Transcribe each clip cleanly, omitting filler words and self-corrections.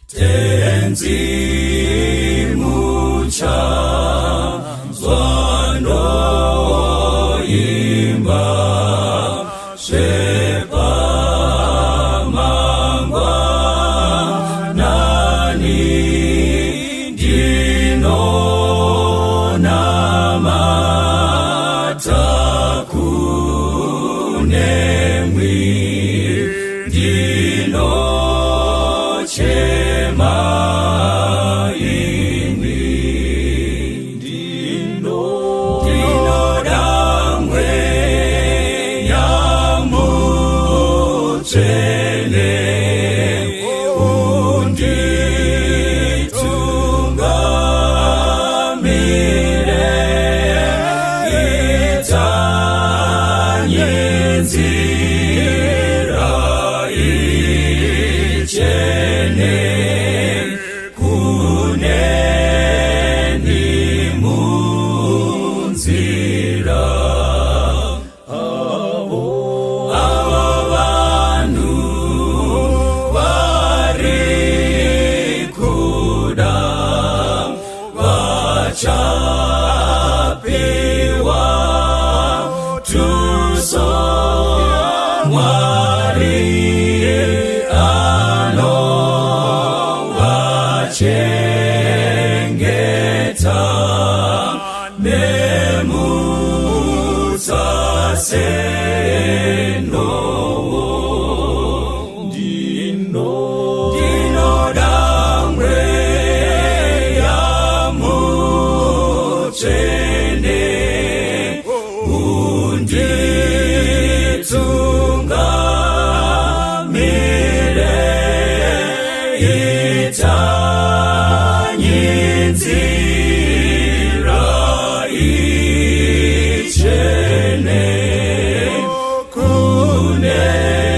Tenzi muchanzwa ndoimba zvepamangwanani ndinonamata kunemwi ndinochema imi ndinoda mweya mutsvene unditungamire itanye nzira ichene kuneni munzira avo vanhu vari kuda vachapiwa tuso Mwari anovachengeta nemutsa senhowo ndinoda mweya mutsvene unditungamire itanye nzira ichene kuneni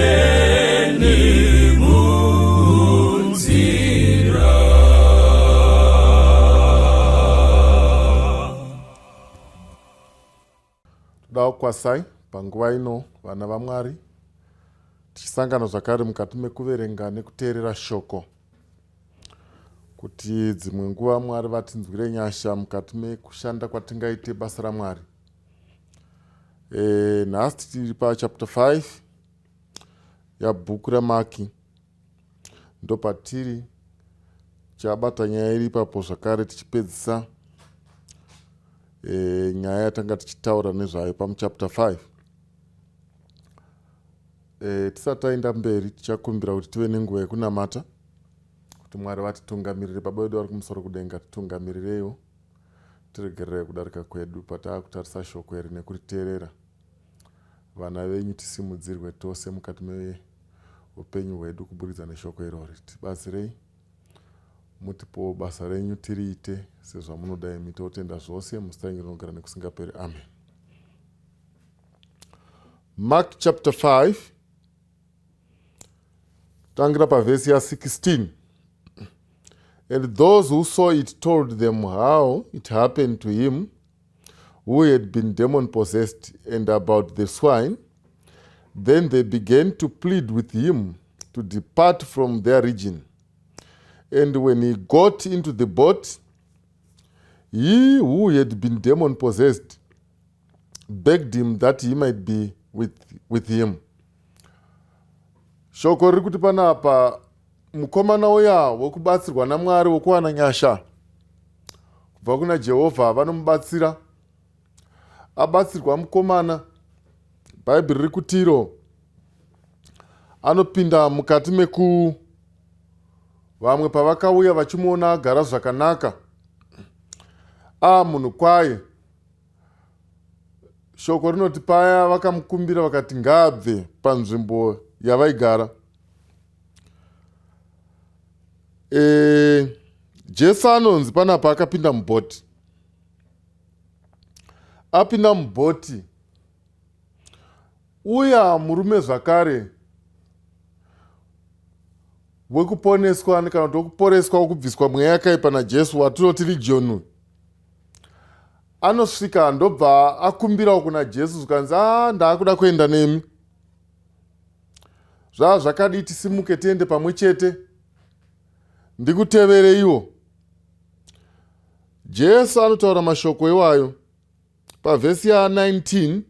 munzira. Toda kukwazisai panguva ino, vana vaMwari, tichisangana zvakare mukati mekuverenga nekuteerera shoko, kuti dzimwe nguva Mwari vatinzwire nyasha mukati mekushanda kwatingaite basa raMwari. Nhasi tiri pachapter 5 yabhuku raMaki, ndopatiri chabata nyaya iri ipapo zvakare, tichipedzisa nyaya yatanga tichitaura nezvayo pamuchapter 5. Tisati taenda mberi, tichakumbira kuti tive nenguva yekunamata kuti Mwari vatitungamirire. Baba vedu vari kumusoro kudenga, titungamirireiwo, tiregererei kudarika kwedu pataakutarisa shoko iri nekuriteerera. Vana venyu tisimudzirwe tose mukati meupenyu hwedu kuburikidza neshoko irori. Tibatsirei, mutipowo basa renyu tiriite sezvamunoda imi. Totenda zvose muzita renyu rinogara nekusingaperi, amen. Mark chapter 5, tangira pavhesi ya16. And those who saw it told them how it happened to him who had been demon possessed and about the swine. Then they began to plead with him to depart from their region. And when he got into the boat, he who had been demon possessed begged him that he might be with him. Shoko riri kuti panapa mukomana uya wekubatsirwa naMwari, wekuwana nyasha kubva kuna Jehovha, vanomubatsira. Abatsirwa mukomana, Bhaibheri riri kutiro anopinda mukati meku vamwe pavakauya vachimuona agara zvakanaka, a munhu kwaye. Shoko rinoti paya vakamukumbira vakati ngaabve panzvimbo yavaigara. Jesu anonzi panapa akapinda mubhoti. Apinda mubhoti uya, murume zvakare wekuponeswa kana kuti wekuporeswa, wekubviswa mweya yakaipa naJesu, watinoti Legion, anosvika ndobva akumbirawo kuna Jesu, zvikanzi, "A, ndaakuda kuenda nemi. Zvaa zvakadii tisimuke tiende pamwe chete?" Ndikutevereiwo. Jesu anotaura mashoko iwayo pavhesi ya19.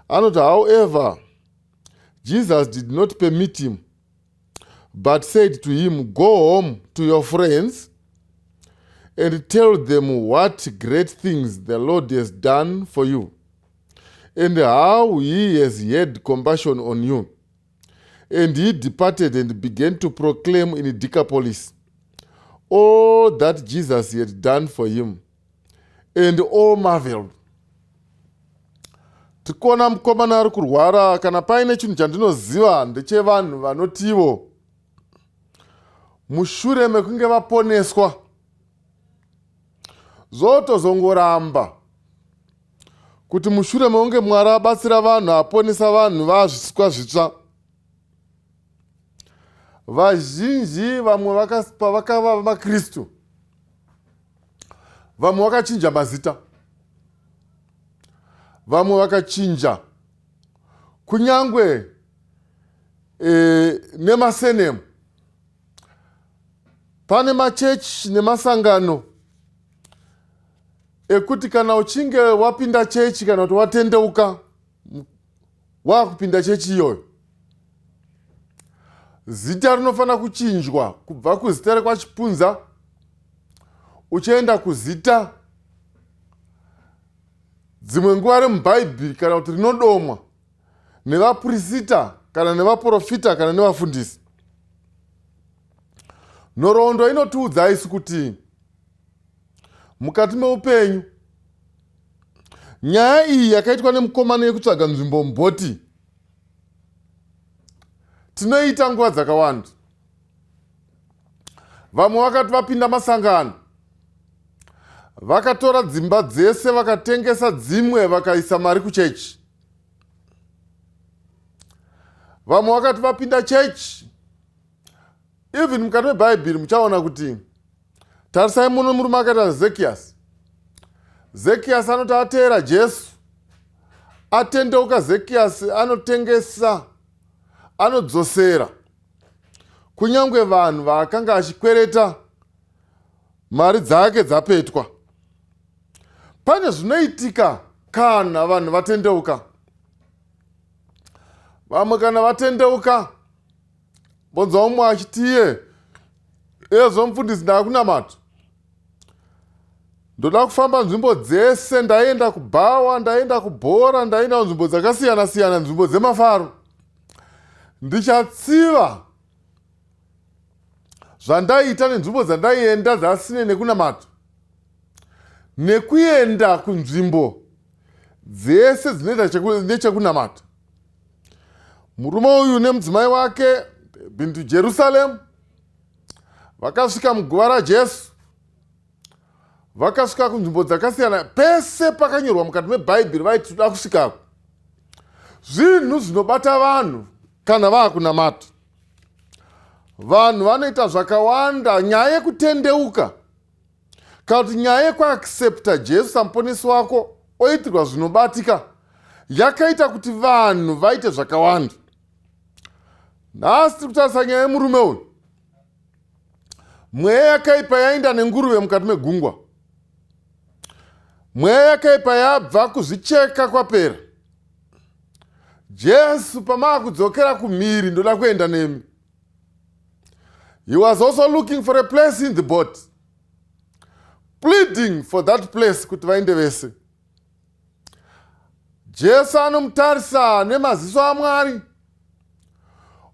Anoti, "However, Jesus did not permit him, but said to him, 'Go home to your friends and tell them what great things the Lord has done for you and how he has had compassion on you.' And he departed and began to proclaim in Decapolis all that Jesus had done for him, and all marveled." Tikuona mukomana ari kurwara. Kana paine chinhu chandinoziva, ndechevanhu vanotivo mushure mekunge vaponeswa, zvotozongoramba kuti mushure mekunge Mwari abatsira vanhu, aponesa vanhu, vazvisikwa zvitsva. Vazhinji vamwe pavakava vaKristu, vamwe vakachinja mazita, vamwe vakachinja kunyange nemasurname. Pane machechi nemasangano ekuti kana uchinge wapinda chechi kana kuti watendeuka, waakupinda chechi iyoyo, zita rinofanira kuchinjwa kubva kuzita rekwaChipunza uchienda kuzita dzimwe nguva remubhaibheri kana kuti rinodomwa nevapurisita kana nevaprofita kana nevafundisi. Nhoroondo inotiudza isu kuti mukati meupenyu, nyaya iyi yakaitwa nemukomana yekutsvaga nzvimbo mubhoti tinoita nguva dzakawanda. Vamwe vakati vapinda masangano, vakatora dzimba dzese, vakatengesa dzimwe, vakaisa mari kuchechi. Vamwe vakati vapinda chechi, even mukati mebhaibheri muchaona kuti, tarisai muno, murume akaita Zekiyasi. Zekiyasi anoti ateera Jesu, atendeuka, Zekiyasi anotengesa, anodzosera kunyange vanhu vaakanga achikwereta mari dzake dzapetwa. Pane zvinoitika kana vanhu vatendeuka. Vamwe kana vatendeuka, bonzwa umwe achiti iye, "Ezvo mufundisi, ndaakunamata, ndoda kufamba nzvimbo dzese. Ndaenda kubhawa, ndaenda kubhora, ndaenda kunzvimbo dzakasiyana siyana, nzvimbo dzemafaro. Ndichatsiva zvandaita nenzvimbo dzandaienda dzasine nekunamata, nekuenda kunzvimbo dzese dzinoita nechekunamata." Murume uyu nemudzimai wake been to Jerusalem, vakasvika muguva raJesu, vakasvika kunzvimbo dzakasiyana. Pese pakanyorwa mukati mebhaibheri, vaiti toda kusvikako. Zvinhu zvinobata vanhu kana vaakunamata, vanhu vanoita zvakawanda. Nyaya yekutendeuka kana kuti nyaya yekuaccepta Jesu samuponesi wako oitirwa zvinobatika yakaita kuti vanhu vaite zvakawanda. Nhasi tiri kutarisa nyaya yemurume uyu. Mweya yakaipa yaenda nenguruve mukati megungwa. Mweya yakaipa yabva kuzvicheka kwapera. Jesu, pamaakudzokera kumhiri, ndoda kuenda nemi. He was also looking for a place in the boat, pleading for that place kuti vaende vese. Jesu anomutarisa nemaziso aMwari,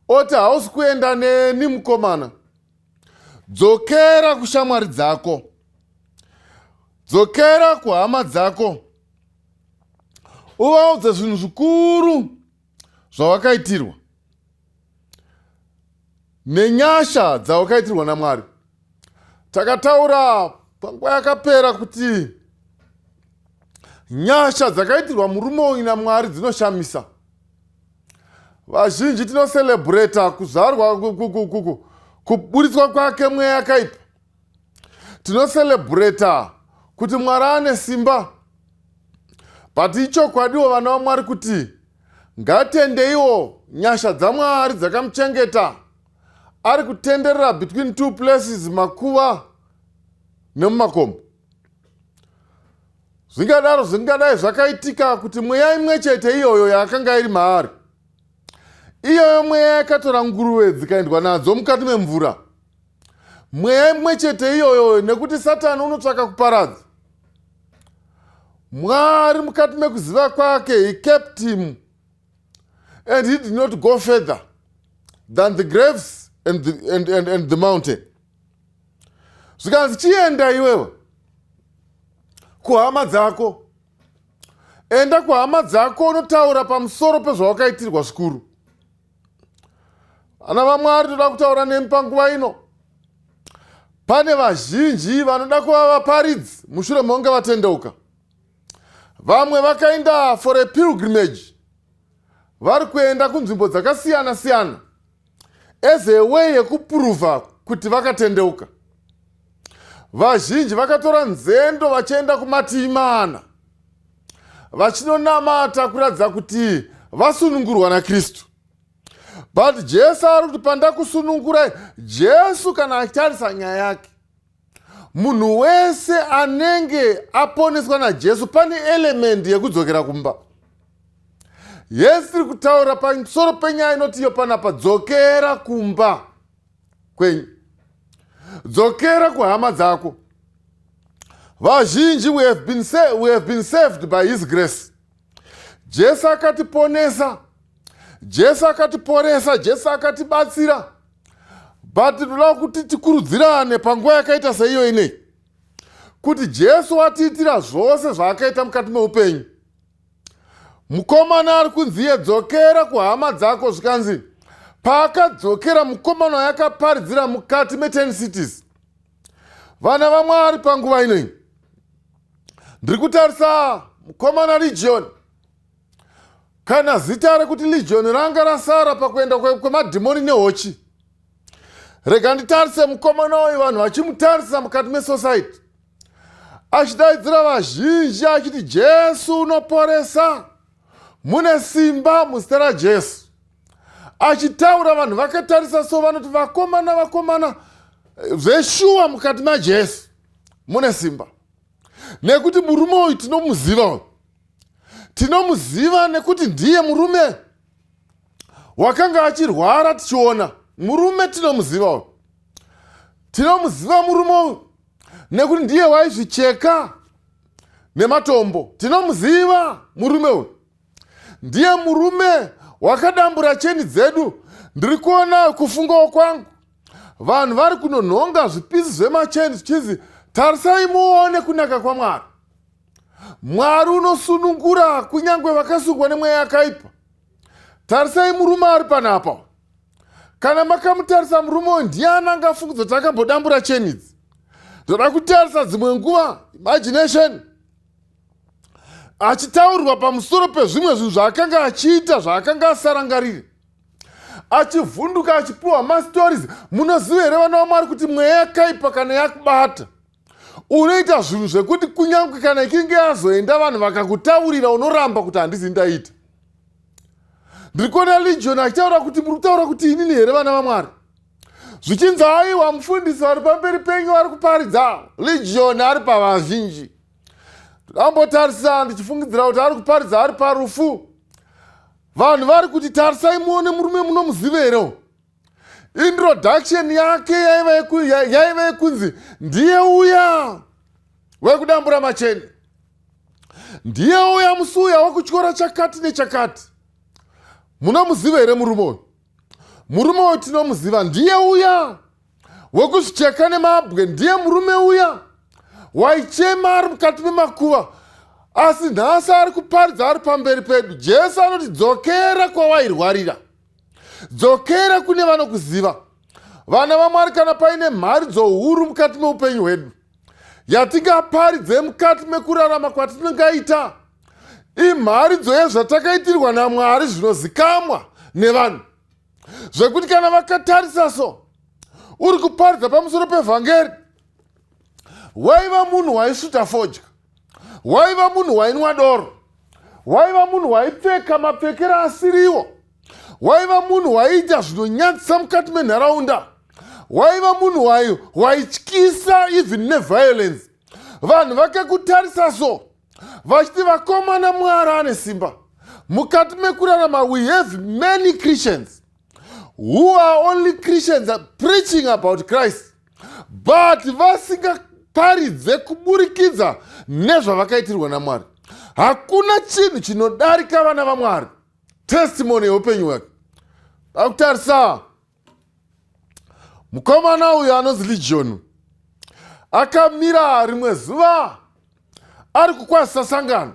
oti, "Hausi kuenda neni, mukomana. Dzokera kushamwari dzako, dzokera kuhama dzako, uvaudze zvinhu zvikuru zvawakaitirwa nenyasha dzawakaitirwa naMwari." Takataura panguva yakapera kuti nyasha dzakaitirwa murume uyu naMwari dzinoshamisa. Vazhinji tinocelebrata kuzvarwa, kuburitswa kwake mweya yakaipa. Tinocelebrata kuti Mwari ane simba, but ichokwadiwo, vana vaMwari, kuti ngatendeiwo nyasha dzaMwari dzakamuchengeta. Ari kutenderera between two places, makuva nemumakomo. Zvingadaro zvingadai zvakaitika kuti mweya imwe chete iyoyo yaakanga iri maari, iyoyo mweya yakatora nguruve dzikaendwa nadzo mukati memvura, mweya imwe chete iyoyo, nekuti Satani unotsvaka kuparadza. Mwari mukati mekuziva kwake, he kept him and he did not go further than the graves and the mountain. Zvikanzi, "Chienda iwewe kuhama dzako, enda kuhama dzako unotaura pamusoro pezvawakaitirwa zvikuru." Vana vaMwari, toda kutaura nemi panguva ino. Pane vazhinji vanoda kuva vaparidzi mushure mekunge vatendeuka. Vamwe vakaenda for a pilgrimage, vari kuenda kunzvimbo dzakasiyana siyana as a way yekuprova kuti vakatendeuka. Vazhinji vakatora nzendo vachienda kumativi mana vachinonamata kuratidza kuti vasunungurwa naKristu. But Jesu ari kuti, "Pandakusunungurai." Jesu kana achitarisa nyaya yake, munhu wese anenge aponeswa naJesu, pane element yekudzokera kumba. Yesu tiri kutaura pamusoro penyaya inoti iyo panapa, dzokera kumba kwenyu, dzokera kuhama dzako. Vazhinji, we have been saved by his grace. Jesu akatiponesa, Jesu akatiporesa, Jesu akatibatsira, but toda kuti tikurudzirane panguva yakaita seiyo inei kuti Jesu watiitira zvose zvaakaita mukati meupenyu. Mukomana ari kunzi iye, "Dzokera kuhama dzako." Zvikanzi paakadzokera, mukomana wayakaparidzira mukati me10 cities. Vana vaMwari, panguva inoi ndiri kutarisa mukomana Legion. Kana zita rekuti Legion ranga rasara pakuenda kwemadhimoni nehochi, rega nditarise mukomana uyu, vanhu vachimutarisa mukati mesociety, achidaidzira vazhinji achiti, "Jesu unoporesa, mune simba muzita raJesu." Achitaura, vanhu vakatarisa, so vanoti, "Vakomana, vakomana, zveshuwa mukati maJesu mune simba, nekuti murume uyu tinomuziva uyu, tinomuziva nekuti ndiye murume wakanga achirwara tichiona. Murume tinomuziva uyu, tinomuziva murume uyu nekuti ndiye waizvicheka nematombo. Tinomuziva murume uyu, ndiye murume wakadambura cheni dzedu." Ndiri kuona kufungawo kwangu, vanhu vari kunonhonga zvipisi zvemacheni, zvichinzi, "Tarisai muone kunaka kwaMwari. Mwari unosunungura kunyange vakasungwa nemweya yakaipa. Tarisai murume ari panapa." Kana makamutarisa murume uyu, ndiani angafungudza kuti akambodambura cheni idzi? Ndoda kutarisa dzimwe nguva imagination, achitaurirwa pamusoro pezvimwe zvinhu zvaakanga achiita, zvaakanga asarangariri, achivhunduka, achipiwa mastories. Munoziva here, vana vaMwari, kuti mweya yakaipa kana yakubata, unoita zvinhu zvekuti kunyange kana ichinge yazoenda, vanhu vakakutaurira, unoramba kuti, "Handizi ndaita"? Ndiri kuona Legion achitaura kuti, "Muri kutaura kuti inini here, vana vaMwari?" Zvichinzi, "Aiwa, mufundisi vari pamberi penyu vari kuparidza, Legion ari pavazhinji." Ndambotarisa ndichifungidzira kuti ari kuparidza ari parufu. Vanhu vari kuti, "Tarisai muone murume, munomuziva here?" Introduction yake yaiva yekunzi ndiye uya wekudambura macheni, ndiye uya musi uya wekutyora chakati nechakati. "Munomuziva here murume uyu? Murume uyu tinomuziva, ndiye uya wekuzvicheka nemabwe, ndiye murume uya waichema ari mukati memakuva, asi nhasi ari kuparidza ari pamberi pedu." Jesu anoti, "Dzokera kwawairwarira, dzokera kune vanokuziva." Vana vaMwari, kana paine mharidzo huru mukati meupenyu hwedu yatingaparidze mukati mekurarama kwatingaita, imharidzo yezvatakaitirwa naMwari zvinozikamwa nevanhu, zvekuti kana vakatarisa, so uri kuparidza pamusoro pevhangeri. Waiva munhu waisvuta fodya, waiva munhu wainwa doro, waiva munhu waipfeka mapfekero asiriwo, waiva munhu waiita zvinonyadzisa mukati menharaunda. Waiva munhu waityisa even neviolence. Vanhu vakakutarisa so vachiti vakomana Mwari ane simba. Mukati mekurarama we have many Christians who are only Christians preaching about Christ, but vasingaparidze kuburikidza nezvavakaitirwa naMwari. Hakuna chinhu chinodarika vana vaMwari testimony yeupenyu hwake. Akutarisa mukomana uyu anonzi Legion akamira rimwe zuva ari kukwazisa sangano.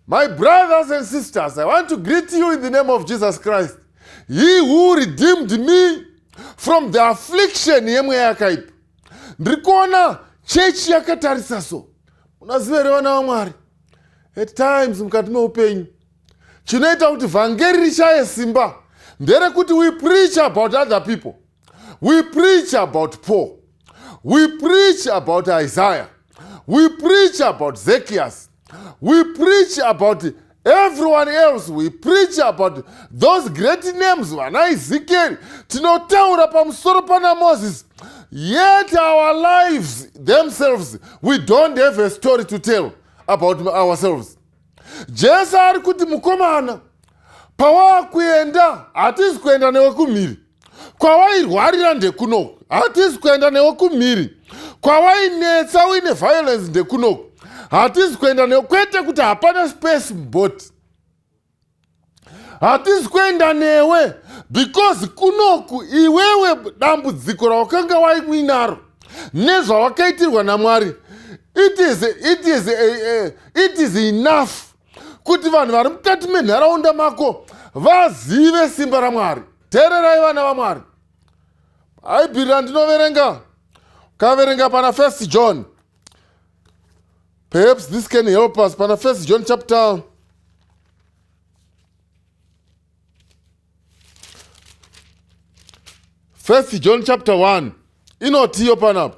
My brothers and sisters, I want to greet you in the name of Jesus Christ, he who redeemed me from the affliction yemweya yakaipa. Ndiri kuona chechi yakatarisa so. Munoziva here vana vaMwari, at times mukati meupenyu chinoita kuti vhangeri rishaye simba nderekuti we preach about other people. We preach about Paul, we preach about Isaiah, we preach about Zacchaeus, we preach about everyone else, we preach about those great names vana Ezekiel, tinotaura pamusoro pana Moses, yet our lives themselves, we don't have a story to tell about ourselves. Jesu ari kuti mukomana, pawakuenda hatisi kuenda newe kumhiri kwawairwarira, ndekunoku. Hatisi kuenda newe kumhiri kwawainetsa uine violence, ndekunoku. Hatisi kuenda newe. Kwete kuti hapana space mubhoti, hatisi kuenda newe because kunoku iwewe dambudziko rawakanga wainaro nezvawakaitirwa naMwari, it is enough kuti vanhu vari mukati menharaunda mako vazive simba raMwari. Teererai vana vaMwari, Bhaibheri randinoverenga, ukaverenga pana First John, perhaps this can help us, pana First John chapter First John chapter 1, inotiyo panapo,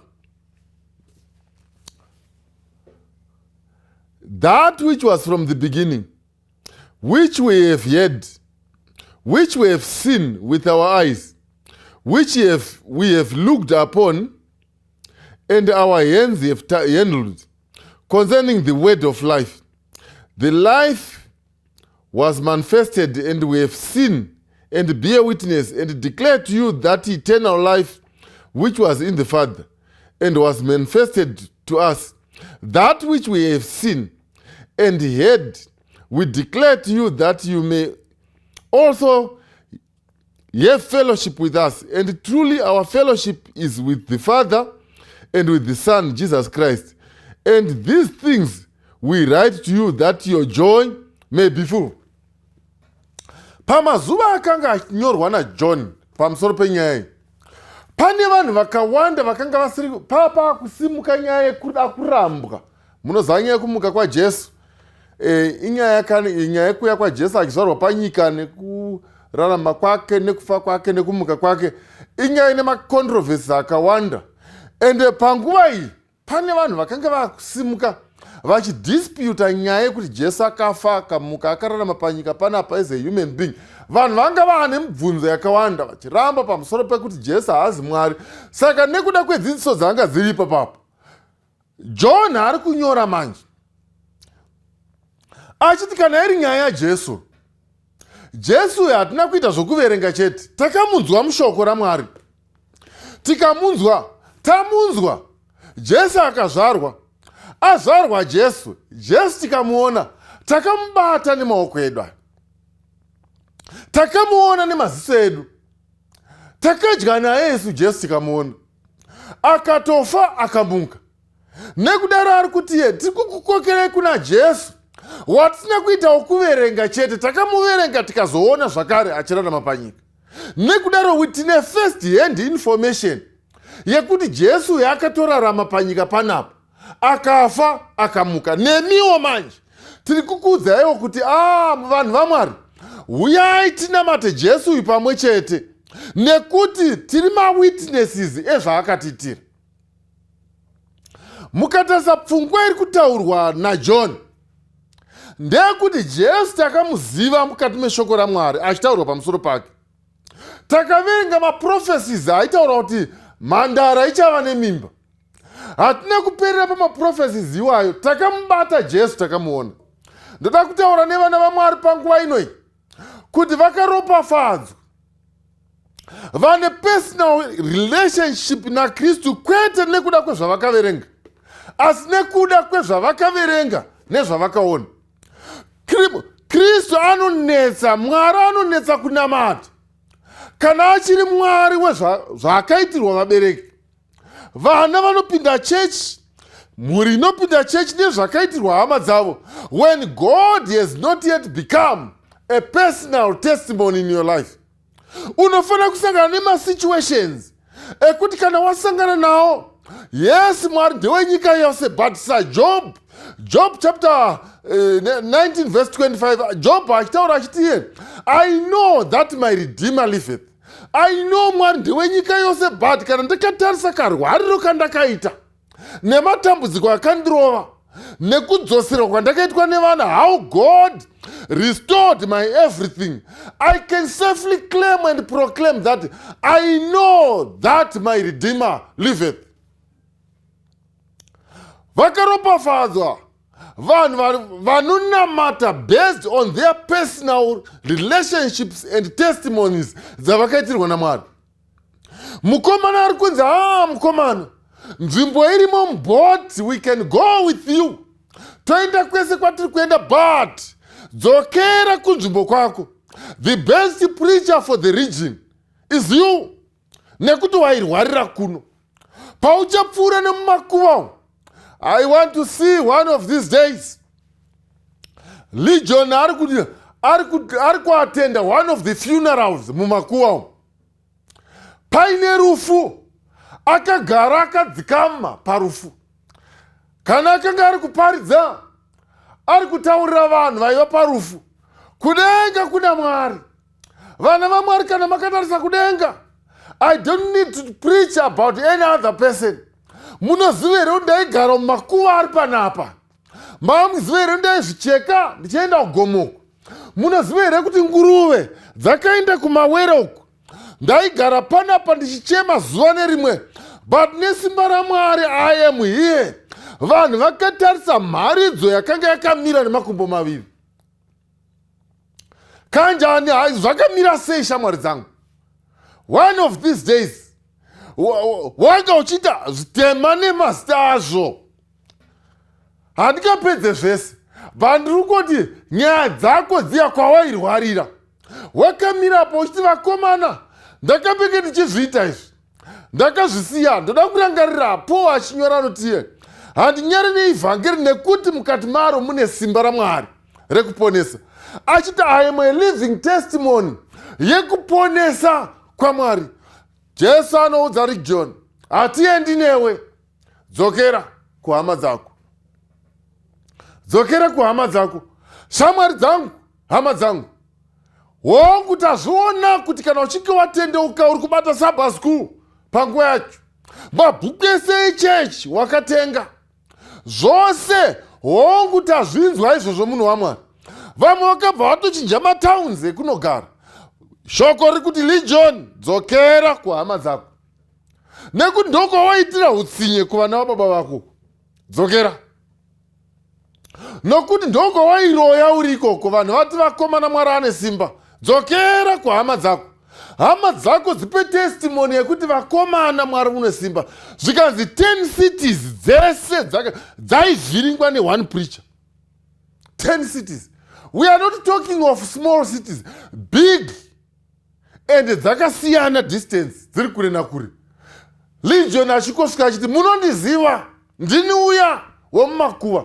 "That which was from the beginning, which we have heard, which we have seen with our eyes, which we have looked upon and our hands have handled concerning the word of life. The life was manifested, and we have seen and bear witness and declare to you that eternal life which was in the Father and was manifested to us. That which we have seen and heard we declare to you, that you may also have fellowship with us. And truly our fellowship is with the Father and with the Son, Jesus Christ. And these things we write to you, that your joy may be full." Pamazuva akanga achinyorwa naJohn pamusoro penyaya iyi, pane vanhu vakawanda vakanga vasiri papa kusimuka nyaya yekuda kurambwa. Munoziva nyaya yekumuka kwaJesu, inyaya yekuuya kwaJesu achizvarwa panyika, nekurarama kwake, nekufa kwake, nekumuka kwake. Inyaya ine macontroversies akawanda. Ende panguva iyi pane vanhu vakanga vakusimuka vachidisputa nyaya yekuti Jesu akafa, akamuka, akararama panyika panapa as a human being. Vanhu vanga vaane mibvunzo yakawanda, vachiramba pamusoro pekuti Jesu haazi Mwari. Saka nekuda kwedzidziso dzanga dziripo papo, John ari kunyora manje achiti kana iri nyaya yaJesu, Jesu uyu hatina kuita zvokuverenga chete, takamunzwa mushoko raMwari, tikamunzwa, tamunzwa Jesu akazvarwa, azvarwa Jesu, Jesu tikamuona, takamubata nemaoko edu aya, takamuona nemaziso edu, takadya naye isu Jesu, tikamuona akatofa, akamuka. Nekudaro ari kuti ye tiri kukukokerai kuna Jesu watisina kuitawo kuverenga chete, takamuverenga tikazoona zvakare achirarama panyika. Nekudaro tine first hand information yekuti Jesu yaakatorarama panyika panapa, akafa, akamuka. Nemiwo manje tiri kukuudzaiwo kuti a ah, vanhu vaMwari, uyai tinamate Jesu uyu pamwe chete, nekuti tiri mawitnesses ezvaakatiitira. Mukatarisa pfungwa iri kutaurwa naJohn ndeyekuti Jesu takamuziva mukati meshoko raMwari achitaurwa pamusoro pake. Takaverenga maprophecies aitaura kuti Mhandara ichava nemimba. Hatina kuperera pamaprophecies iwayo, takamubata Jesu, takamuona. Ndoda kutaura nevana vaMwari panguva inoi kuti vakaropafadzwa vane personal relationship naKristu, kwete nekuda kwezvavakaverenga, asi nekuda kwezvavakaverenga nezvavakaona. Kristu anonetsa, Mwari anonetsa kunamata kana achiri Mwari wezvaakaitirwa vabereki. Vana vanopinda chechi, mhuri inopinda chechi nezvakaitirwa hama dzavo, when God has not yet become a personal testimony in your life. Unofanira kusangana nemasituations ekuti kana wasangana nawo, yes, Mwari ndewenyika yose, but saJob, Job chapter 19 verse 25, Job achitaura achiti, "I know that my Redeemer liveth." I know Mwari ndewenyika yose, but kana ndakatarisa karwariro kandakaita nematambudziko akandirova nekudzoserwa kwandakaitwa nevana, how God restored my everything, I can safely claim and proclaim that I know that my Redeemer liveth. Vakaropafadzwa vanhu vanonamata based on their personal relationships and testimonies dzavakaitirwa naMwari. Mukomana ari kunzi, "Haa, mukomana, nzvimbo irimo mubhoti, we can go with you, toenda kwese kwatiri kuenda, but dzokera kunzvimbo kwako. The best preacher for the region is you, nekuti wairwarira kuno. Pauchapfuura nemumakuva." I want to see one of these days Legion ari kuatenda one of the funerals mumakuva umu, paine rufu, akagara akadzikama parufu. Kana akanga ari kuparidza, ari kutaurira vanhu vaiva parufu, kudenga kuna Mwari. Vana vaMwari, kana makatarisa kudenga, I don't need to preach about any other person. Munoziva here kuti ndaigara mumakuva ari panapa? Mamuziva here ndaizvicheka ndichienda kugomoko? Munoziva here kuti nguruve dzakaenda kumawere uku? Ndaigara panapa ndichichema zuva nerimwe, but nesimba raMwari I am here. Vanhu vakatarisa mharidzo yakanga yakamira nemakumbo maviri. Kanjani? Hai, zvakamira sei, shamwari dzangu? One of these days wanga uchiita zvitema nemazita azvo. Handingapedze zvese, but ndiri kungoti nyaya dzako dziya kwawairwarira, wakamirapo uchiti, "Vakomana, ndakambenge ndichizviita izvi, ndakazvisiya." Ndoda kurangarira Paul achinyora, anotiye, "Handinyari neivhangeri, nekuti mukati maro mune simba raMwari rekuponesa," achiti, "I am a living testimony yekuponesa kwaMwari." Jesu anoudza Legion, "Hatiendi newe, dzokera kuhama dzako, dzokera kuhama dzako." Shamwari dzangu, hama dzangu, hongu, tazviona kuti kana uchinge watendeuka, uri kubata Sabbath school panguva yacho, mabhuku ese echechi wakatenga zvose. Hongu, tazvinzwa izvozvo, munhu waMwari. Vamwe vakabva vatochinja matowns ekunogara. Shoko riri kuti, "Legion, dzokera kuhama dzako, nekuti ndokwawaitira utsinye kuvana vababa vako. Dzokera, nokuti ndokwawairoya uri ikoko. Vanhu vati, 'Vakomana, Mwari ane simba.' Dzokera kuhama dzako, hama dzako dzipe testimony yekuti, 'Vakomana, Mwari une simba.'" Zvikanzi 10 cities dzese dzaivhiringwa neone preacher. 10 cities. We are not talking of small cities, big, and dzakasiyana distance, dziri kure nakure. Legion achikosvika achiti, "Munondiziva, ndini uya womumakuva.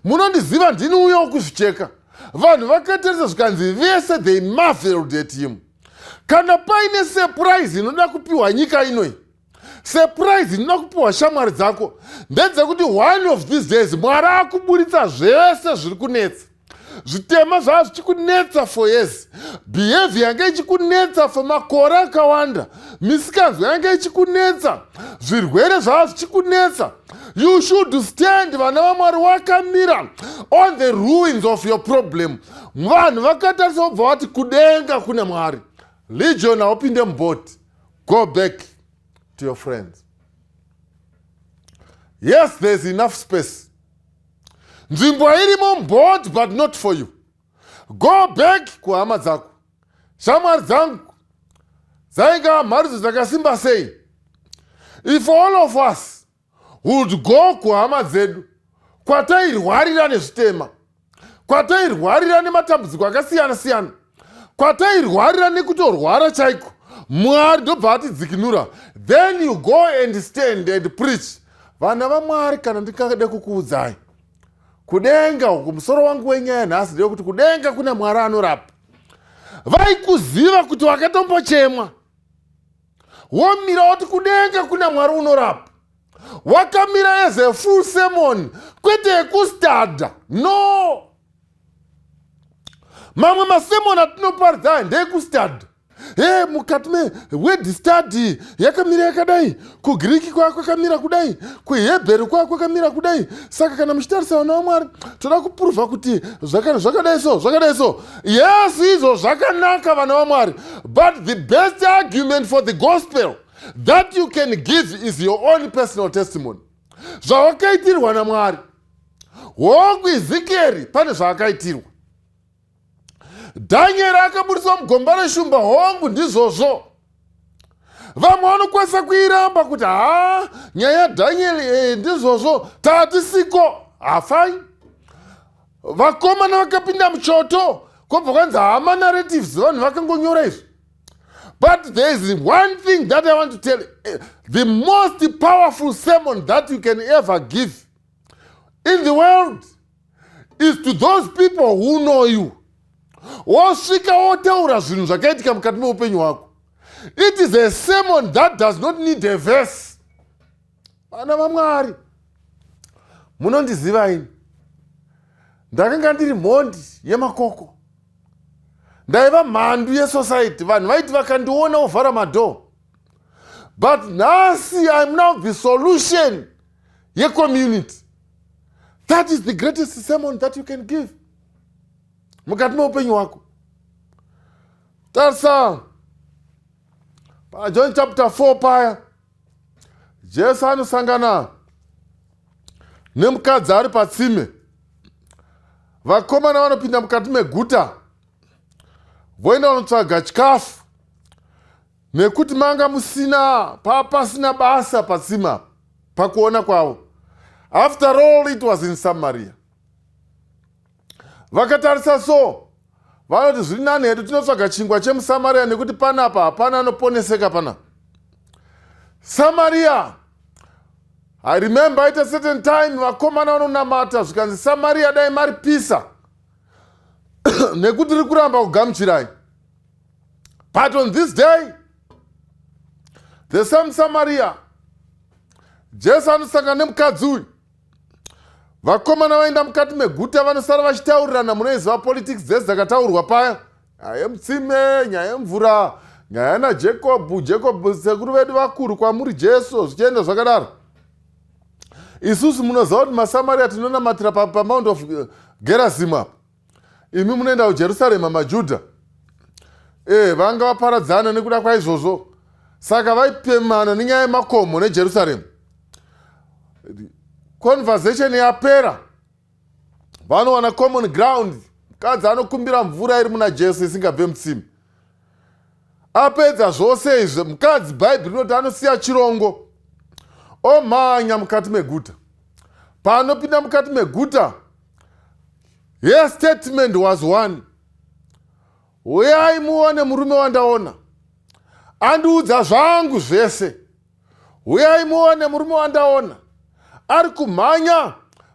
Munondiziva, ndini uya wokuzvicheka." Vanhu vakatarisa, zvikanzi vese they marveled at him. Kana paine surprise inoda kupiwa nyika inoi, surprise inoda kupiwa shamwari dzako, ndedzekuti one of these days Mwari akuburitsa zvese zviri kunetsa. Zvitema zvava zvichikunetsa for years, behavior yanga ichikunetsa for makore akawanda, misikanzwa yanga ichikunetsa, zvirwere zvava zvichikunetsa. You should stand, vana vaMwari, wakamira on the ruins of your problem. Vanhu vakatarisa, vobva vati, "Kudenga kune Mwari." Legion, haupinde mubhoti, go back. To your friends. Yes, there's enough space. Nzvimbo irimo board, but not for you. Go back kuhama dzako. Shamwari dzangu, dzainga mharidzo dzakasimba sei? If all of us would go kuhama dzedu kwatairwarira nezvitema, kwatairwarira nematambudziko akasiyana siyana, kwatairwarira nekutorwara chaiko, Mwari ndobva atidzikinura, then you go and stand and preach. Vana vaMwari, kana ndingade kukuudzai, kudenga uku, musoro wangu wenyaya nhasi ndeyekuti kudenga kuna Mwari anorapa. Vaikuziva kuti wakatombochemwa, womira woti kudenga kuna Mwari unorapa, wakamira as a full sermon, kwete yekustadha. No, mamwe masermon atinoparidza aya ndeekustadha. He, mukati meword study yakamira yakadai, kuGiriki kwaa kwakamira kudai, kuHebheru kwaa kwakamira kudai. Saka kana muchitarisa, vana vaMwari, toda kuprova kuti zvakadai so, zvakadai so. Yes, izvo zvakanaka, vana vaMwari, but the best argument for the gospel that you can give is your own personal testimony, zvawakaitirwa naMwari. Hongu, Ezekieri pane zvaakaitirwa, Dhanieri akaburiswa mugomba reshumba, hongu, ndizvozvo. Vamwe vanokwanisa kuiramba kuti ha, nyaya yaDhanieri ndizvozvo, tatisiko hafai. Vakomana vakapinda muchoto, kwobva kwanzi hama narratives, vanhu vakangonyora izvi. But there is one thing that I want to tell you. The most powerful sermon that you can ever give in the world is to those people who know you. Wosvika wotaura zvinhu zvakaitika mukati meupenyu hwako. It is a sermon that does not need a verse. Vana vaMwari, munondiziva ini, ndakanga ndiri mhondi yemakoko, ndaiva mhandu yesociety. Vanhu vaiti vakandiona vovhara madoor, but nhasi I'm now the solution yecommunity. That is the greatest sermon that you can give mukati meupenyu hwako. Tarisa paJohn chapter 4 paya, Jesu anosangana nemukadzi ari patsime. Vakomana vanopinda mukati meguta, voenda vanotsvaga chikafu nekuti manga musina pasina basa patsime pakuona kwavo. After all, it was in Samaria. Vakatarisa so, vanoti zviri nani hedu tinotsvaga chingwa chemuSamaria nekuti panapa hapana anoponeseka panapa. Samaria, I remember at a certain time vakomana vanonamata, zvikanzi Samaria dai maripisa nekuti riri kuramba kugamuchirai. But on this day, the same Samaria, Jesu anosangana nemukadzi uyu. Vakomana vaenda mukati meguta, vanosara vachitaurirana. Munoiziva politics dzese dzakataurwa paya, nyaya yemutsime, nyaya yemvura, nyaya naJacobhu, Jacob sekuru vedu vakuru kwamuri Jesu, zvichienda zvakadaro. Isusu munoziva kuti maSamaria tinonamatira paMount of Gerazim apa, imi munoenda kuJerusarema, maJudha. Vanga vaparadzana nekuda kwaizvozvo, saka vaipemana nenyaya yemakomo neJerusarema. Conversation yapera, vanowana common ground. Mukadzi anokumbira mvura iri muna Jesu isingabve mutsime. Apedza zvose izvi, mukadzi, Bhaibheri rinoti anosiya chirongo, omhanya mukati meguta. Paanopinda mukati meguta, her statement was one: "Uyai muone murume wandaona, andiudza zvangu zvese. Uyai muone murume wandaona." Ari kumhanya.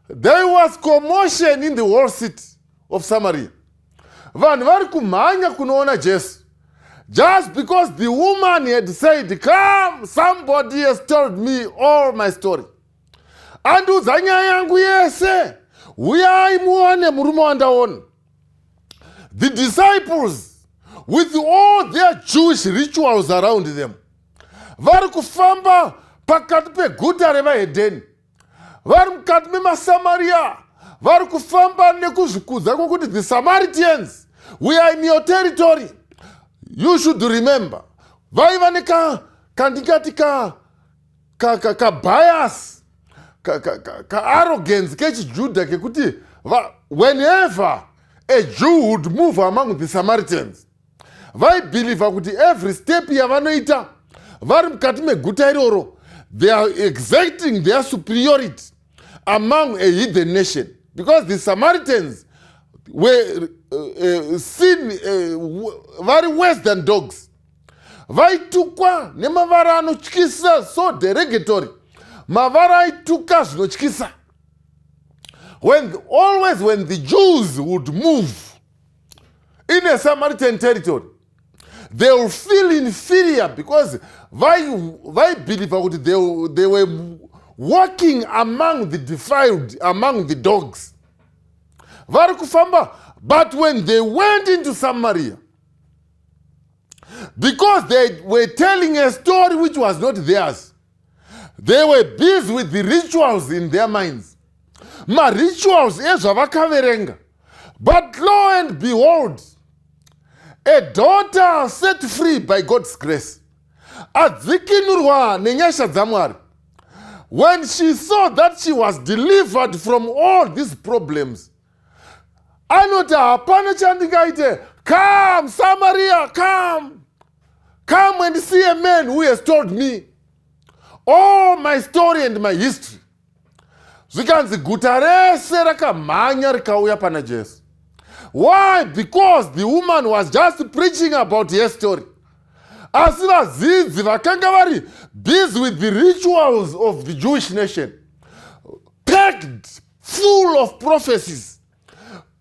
There was commotion in the whole city of Samaria. Vanhu vari kumhanya kunoona Jesu just because the woman had said, "Come, somebody has told me all my story. Andiudza nyaya yangu yese. Uyai muone murume wandaona." The disciples, with all their Jewish rituals around them, vari kufamba pakati peguta revahedheni, vari mukati memaSamaria, vari kufamba nekuzvikudza kwokuti, "The Samaritans, we are in your territory." You should remember, vaiva neka kandingati ka Kabias, kaarrogance kechijudha kekuti whenever a Jew would move among the Samaritans, vaibhilivha kuti every step yavanoita vari mukati meguta iroro, they are exerting their superiority among a heathen nation, because the Samaritans were seen vari worse than dogs. Vaitukwa nemavara anotyisa, so derogatory, mavara aituka zvinotyisa. Always when the Jews would move in a Samaritan territory, they will feel inferior because vaibhilivha kuti they were walking among the defiled, among the dogs vari kufamba. But when they went into Samaria, because they were telling a story which was not theirs, they were busy with the rituals in their minds, marituals ezvavakaverenga. But lo and behold, a daughter set free by God's grace, adzikinurwa nenyasha dzaMwari, when she saw that she was delivered from all these problems, anoti, "Hapana chandingaite. Come, Samaria, come, come and see a man who has told me all my story and my history." Zvikanzi guta rese rakamhanya rikauya pana Jesu. Why? Because the woman was just preaching about her story. Asi vadzidzi vakanga vari busy with the rituals of the Jewish nation, packed full of prophecies,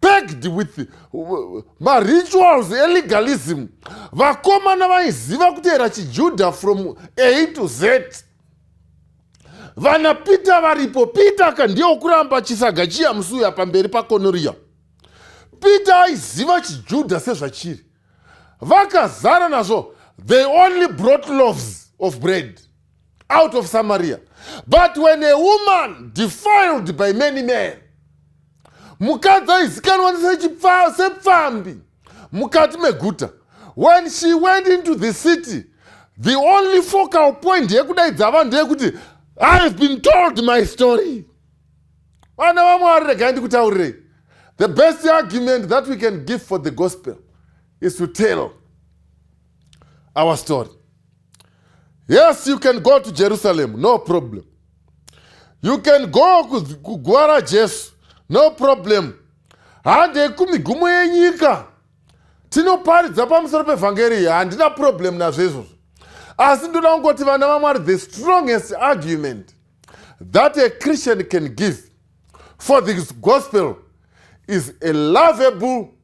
packed with marituals elegalism. Vakomana vaiziva kuteera chiJudha from A to Z. Vana Peter varipo. Peter ka ndiyo kuramba chisaga chiya musuya pamberi paKonoria. Peter aiziva chiJudha sezvachiri. Vakazara nazvo. They only brought loaves of bread out of Samaria. But when a woman defiled by many men, mukadzi aizikanwa sepfambi mukati meguta, when she went into the city, the only focal point yekudaidza vanhu ndeyekuti, "I have been told my story." Vana vaMwari, regai ndikutaurirei, the best argument that we can give for the gospel is to tell our story. Yes, you can go to Jerusalem, no problem. You can go kuguva raJesu, no problem. Handei kumigumo yenyika, tinoparidza pamusoro pevhangeri, handina problem nazvo izvozvo. Asi ndoda kungoti, vana vaMwari, the strongest argument that a Christian can give for this gospel is a lovable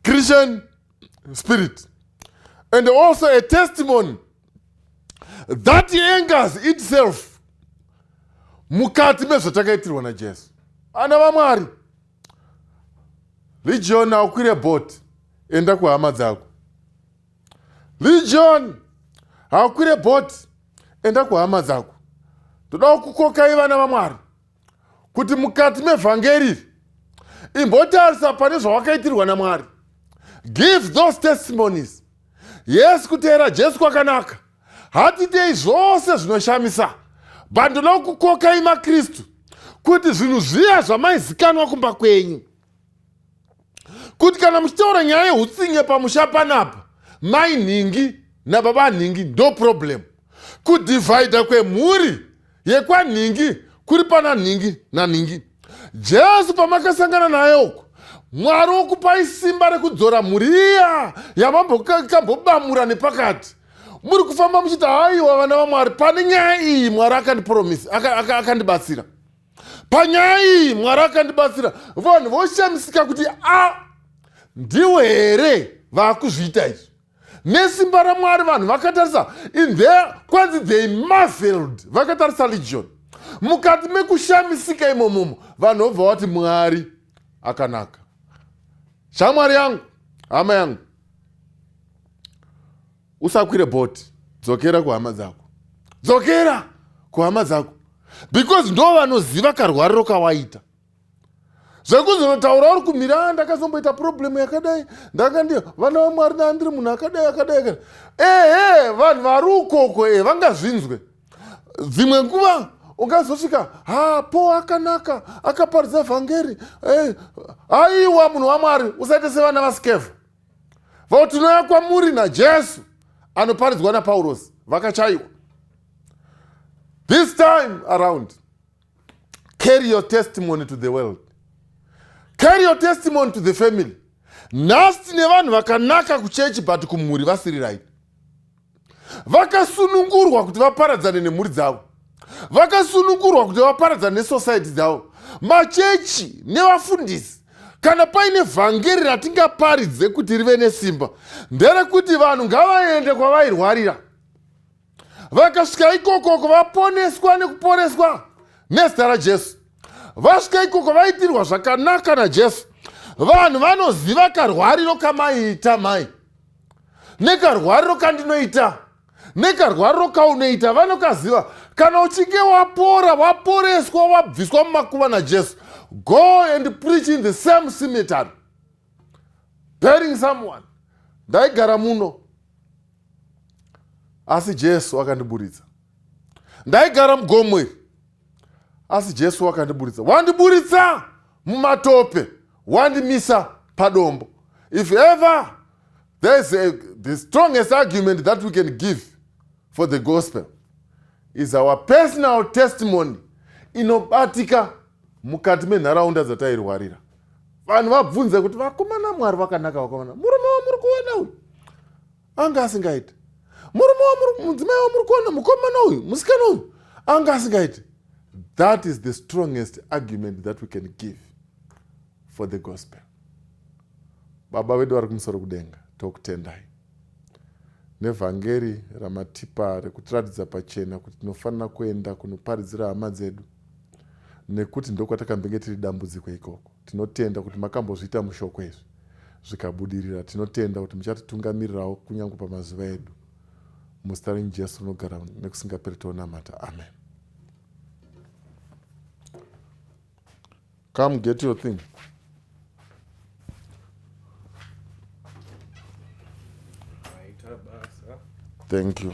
Christian spirit and also a testimony that angers itself mukati mezvatakaitirwa naJesu. Vana vaMwari, Legion, haukwire bhoti, enda kuhama dzako. Legion, haukwire bhoti, enda kuhama dzako. Ndoda kukokai, vana vaMwari, kuti mukati mevhangeri imbotarisa pane zvawakaitirwa naMwari. Give those testimonies. Yes, kuteera Jesu kwakanaka, hatitei zvose zvinoshamisa, but ndoda kukokai maKristu kuti zvinhu zviya zvamaizikanwa kumba kwenyu, kuti kana muchitaura nyaya yeutsinye pamusha panapa, mai nhingi nababa nhingi ndo problem, kudhivhaidha kwemhuri yekwanhingi kuri pana nhingi nanhingi. Jesu pamakasangana naye uko, Mwari wokupai simba rekudzora mhuri iya yamambokambobamura nepakati, muri kufamba muchiti, "Haiwa, vana vaMwari, pane nyaya iyi Mwari akandipromisa, akandibatsira panyaya iyi, Mwari akandibatsira." Vanhu voshamisika kuti, "A, ndiwo here vaakuzviita izvi nesimba raMwari?" Vanhu vakatarisa in their, kwanzi they marveled, vakatarisa Legion. Mukati mekushamisika imomomo, vanhu vobva vati, "Mwari akanaka." Shamwari yangu, hama yangu, usakwire bhoti, dzokera kuhama dzako, dzokera kuhama dzako, because ndo vanoziva karwariro kawaita. Zvekuzonotaura uri kumira, ah, ndakazomboita problem yakadai, ndakandi, vana vaMwari, ndandiri munhu akadai, akadai, akadai." Ehe, vanhu vari ukoko e vangazvinzwe, Dzimwe nguva ungazosvika, ha, po akanaka, akaparidza vhangeri. Eh, aiwa, munhu waMwari, usaite sevana vaSikevha. Vauti tinouya kwamuri naJesu anoparidzwa naPaurosi, vakachaiwa. This time around, carry your testimony to the world. Carry your testimony to the family. Nhasi tine vanhu vakanaka kuchechi but kumhuri vasiri right. Vakasunungurwa kuti vaparadzane nemhuri dzavo, vakasunungurwa kuti vaparadzane nesociety dzavo. Machechi nevafundisi, kana paine vhangeri ratingaparidze kuti rive nesimba, nderekuti vanhu ngavaende kwavairwarira. Vakasvika ikokoko vaponeswa nekuporeswa nezita raJesu. Vasvika ikoko vaitirwa zvakanaka naJesu. Vanhu vanoziva karwariro kamaiita mai, nekarwariro kandinoita, nekarwariro kaunoita, vanokaziva. Kana uchinge wapora, waporeswa, wabviswa mumakuva naJesu, go and preach in the same cemetery burying someone. Ndaigara muno, asi Jesu akandiburitsa. Ndaigara mugomo iri, asi Jesu wakandiburitsa. Wandiburitsa mumatope, wandimisa padombo. If ever there is the strongest argument that we can give for the gospel is our personal testimony inobatika mukati menharaunda dzatairwarira. Vanhu vabvunze kuti vakomana, Mwari vakanaka vakomana. Murume wamuri kuona uyu anga asingaiti, murume, mudzimai wamuri kuona, mukomana uyu, musikana uyu anga asingaiti. That is the strongest argument that we can give for the gospel. Baba vedu vari kumusoro kudenga, tokutendai nevhangeri ramatipa rekutiratidza pachena kuti tinofanira kuenda kunoparidzira hama dzedu, nekuti ndokwatakambenge tiri dambudziko ikoko. Tinotenda kuti makambozviita mushoko izvi zvikabudirira. Tinotenda kuti muchatitungamirirawo kunyange pamazuva edu. Muzita renyu Jesu rinogara nekusingaperi tonamata, amen. Come get your thing. Thank you.